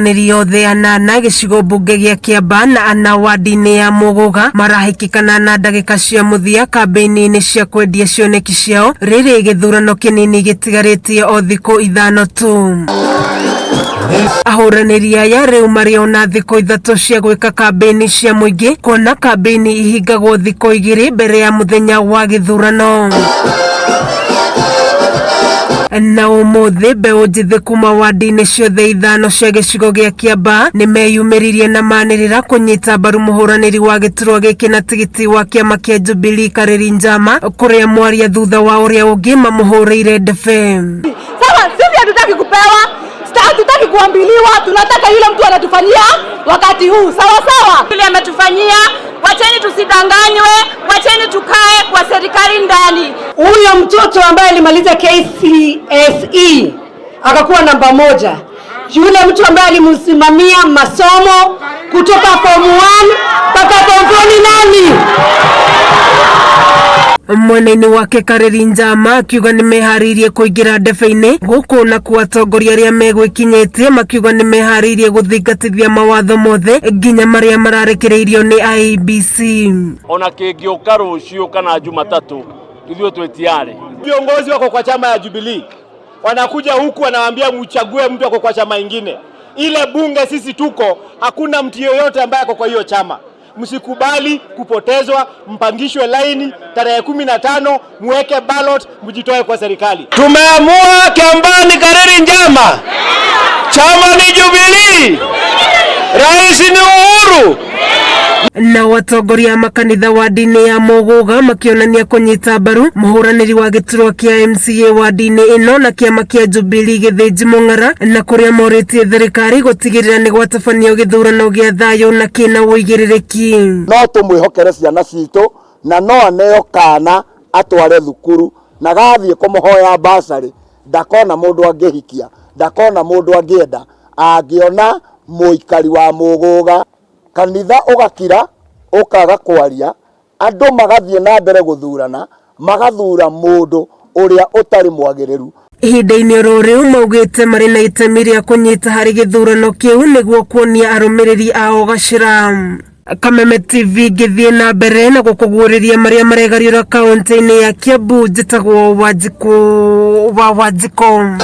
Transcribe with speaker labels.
Speaker 1: Ahũranĩri othe anana gĩcigo mbunge gĩa Kĩambaa na ana wadi-inĩ ya Mũgũga marahĩkĩkana na ndagĩka cia mũthia kambĩini-inĩ cia kwendia cioneki ciao rĩrĩ gĩthurano kĩnini gĩtigarĩtie o thikũ 5 tu. Ahũranĩri aya rĩu marĩ ona thikũ 3 cia gwĩka kambĩini cia mũingĩ kuona kambĩini ihingagwo thikũ 2 mbere ya mũthenya wa gĩthurano. Na ũmũthĩ mbeũ njĩthĩ kuma wadi-inĩ ciothe 5 cia gĩcigo gĩa Kĩambaa nĩmeyumĩririe na manĩrĩra kũnyita mbaru mũhũranĩri wa gĩturwa gĩkĩ na tigiti wa kĩama kĩa Jubilee Karĩri Njama kũrĩa mwaria thutha wa ũrĩa ũngĩ mamũhũrĩire ndebe.
Speaker 2: Sawa, sisi hatutaki kupewa, hatutaki kuambiliwa, tunataka yule mtu anatufanyia wakati huu. Sawa sawa.
Speaker 3: Yule ametufanyia, wacheni tusidanganywe, wacheni tukae kwa serikali ndani.
Speaker 2: Huyo mtoto ambaye alimaliza KCSE akakuwa namba 1. Yule mtu ambaye alimsimamia masomo kutoka form 1 mpaka form 4 ni nani?
Speaker 1: Mwena-inĩ wake Karĩri Njama akiuga nĩmeharĩirie kũingĩra ndebe-inĩ gũkũ na kuo atongoria arĩa megwĩkinyĩtie makiuga nĩmeharĩirie gũthingatithia mawatho mothe nginya marĩa mararekereirio nĩ IEBC.
Speaker 4: Ona kĩngĩũka rũciũ kana Jumatatu ithuĩ twĩ tayari.
Speaker 5: Viongozi wako kwa chama ya Jubilee wanakuja huku wanawaambia mchague mtu ako kwa chama ingine. Ile bunge sisi tuko, hakuna mtu yeyote ambaye ako kwa hiyo chama. Msikubali kupotezwa, mpangishwe laini tarehe 15, muweke ballot, mjitoe kwa serikali.
Speaker 6: Tumeamua Kiambaa ni Kariri Njama, chama ni Jubilee, rais ni Uhuru.
Speaker 1: Na watongoria a makanitha wadi-inĩ ya Mũgũga makĩonania kũnyita mbaru mũhũranĩri wa gĩturwa kĩa MCA wadi-inĩ ĩno na kĩama kĩa Jubilee Gĩthĩnji Mũng'ara na kũrĩa morĩtie thirikari gũtigĩrĩra nĩ gwatabanio gĩthurano gĩa thayũ na kĩna ũigĩrĩrĩki.
Speaker 7: No tũmwĩhokere ciana citũ na no aneo kana atware thukuru na gathiĩ kũmũhoya basarĩ ndakona mũndũ angĩhikia, ndakona mũndũ angĩenda, angĩona mũikari wa Mũgũga. Kanitha ũgakira ũkaga kwaria, andũ magathiĩ na mbere gũthurana, magathura mũndũ ũrĩa ũtarĩ mwagĩrĩru.
Speaker 1: Ihinda-inĩ oro rĩu maugĩte marĩ na itemi rĩa kũnyita harĩ gĩthurano kĩu nĩguo kuonia arũmĩrĩri ao gacĩra. Kameme TV ngĩthiĩ na mbere na gũkũguũrĩria marĩa maregariũra kaũntĩ-inĩ ya Kiambu. Njĩtagwo Wanjikũ wa Wanjikũ.